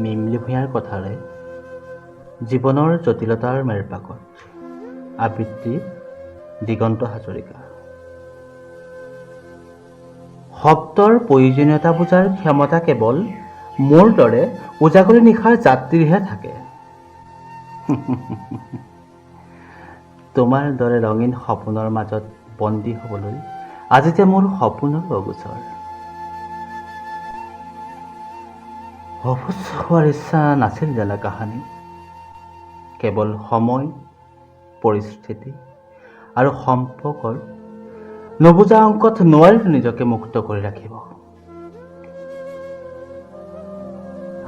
মিমলি ভূঞাৰ কথাৰে জীৱনৰ জটিলতাৰ মেৰপাকত। আবৃত্তি দিগন্ত হাজৰিকা। শব্দৰ প্ৰয়োজনীয়তা বুজাৰ ক্ষমতা কেৱল মোৰ দৰে উজাগৰী নিশাৰ যাত্ৰীৰহে থাকে। তোমাৰ দৰে ৰঙীন সপোনৰ মাজত বন্দী হ'বলৈ আজি যে মোৰ সপোনৰ অগোচৰ। অবুজ হোৱাৰ ইচ্ছা নাছিল জানা কাহানি, কেৱল সময়, পৰিস্থিতি আৰু সম্পৰ্কৰ নুবুজা অংকত নোৱাৰিলো নিজকে মুক্ত কৰি ৰাখিব।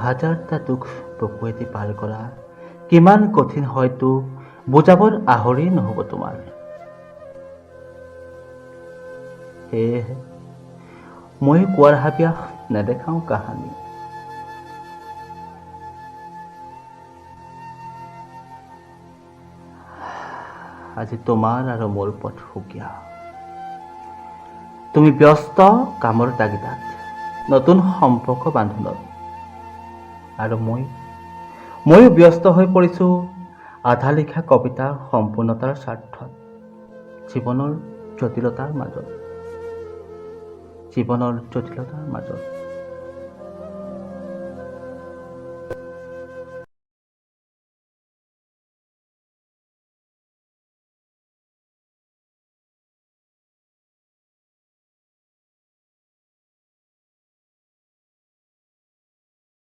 হাজাৰটা দুখ বুকুৱেদি পাৰ কৰা কিমান কঠিন হয়তো বুজাবৰ আহৰি নহ'ব তোমাৰ। সেয়েহে মই কোৱাৰ হাবিয়াস নেদেখাওঁ কাহানি। আজি তোমাৰ আৰু মোৰ পথ সুকীয়া। তুমি ব্যস্ত কামৰ তাগিদাত, নতুন সম্পৰ্ক বান্ধোনত, আৰু ময়ো ব্যস্ত হৈ পৰিছোঁ আধা লিখা কবিতাৰ সম্পূৰ্ণতাৰ স্বাৰ্থত, জীৱনৰ জটিলতাৰ মাজত, জীৱনৰ জটিলতাৰ মাজত।